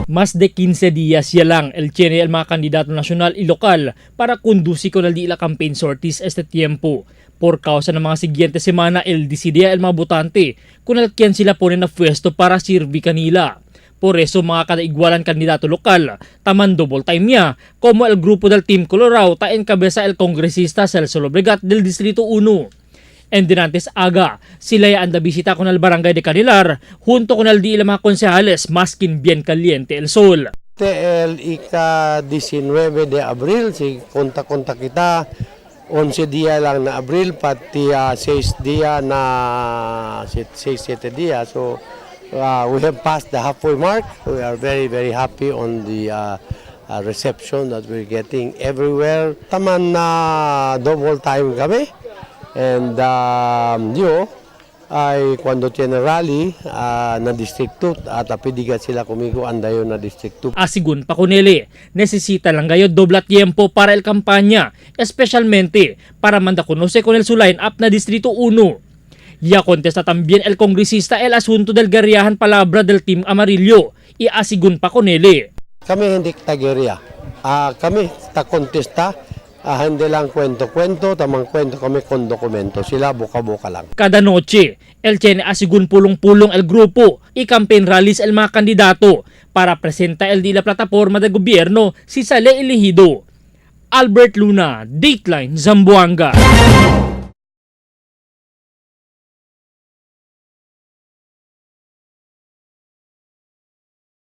Más de 15 días ya lang el tiene el mga candidato nacional y local para conducir con el di la campaign sorties este tiempo. Por causa ng mga siguiente semana, el decidia el mga botante kung al quien sila pone na pwesto para sirvi kanila. Por eso mga kadaigwalan kandidato lokal, taman double time niya, como el grupo del Team Colorado ta encabeza el kongresista Celso Lobregat del Distrito 1. En dinantes aga, sila ya anda bisita con el barangay de Canilar junto con el di ila mga konsehales maskin bien caliente el sol. El ika-19 de Abril, si konta-konta kita, 11 dia lang na Abril, pati 6 dia na 6-7 dia. So, we have passed the halfway mark. We are very, very happy on the reception that we're getting everywhere. Taman na double time kami. And yo, ay cuando tiene rally na distrito at apidigat sila kumigo andayo na distrito. Asigun pa Conele, necesita lang gayo dobla tiempo para el campaña, especialmente para manda conoce con el su line-up na Distrito 1. Ya contesta también el kongresista el asunto del guerriahan palabra del Team Amarillo, y asigun pa Conele. Kami hindi tageria. Kami ta kontesta, hindi lang kwento-kwento, tamang kwento kami con dokumento. Sila buka-buka lang. Cada noche, el tiene asigun pulong-pulong el grupo y campaign rallies el mga kandidato para presenta el di la plataforma de gobierno si sale elegido. Albert Luna, Dateline, Zamboanga.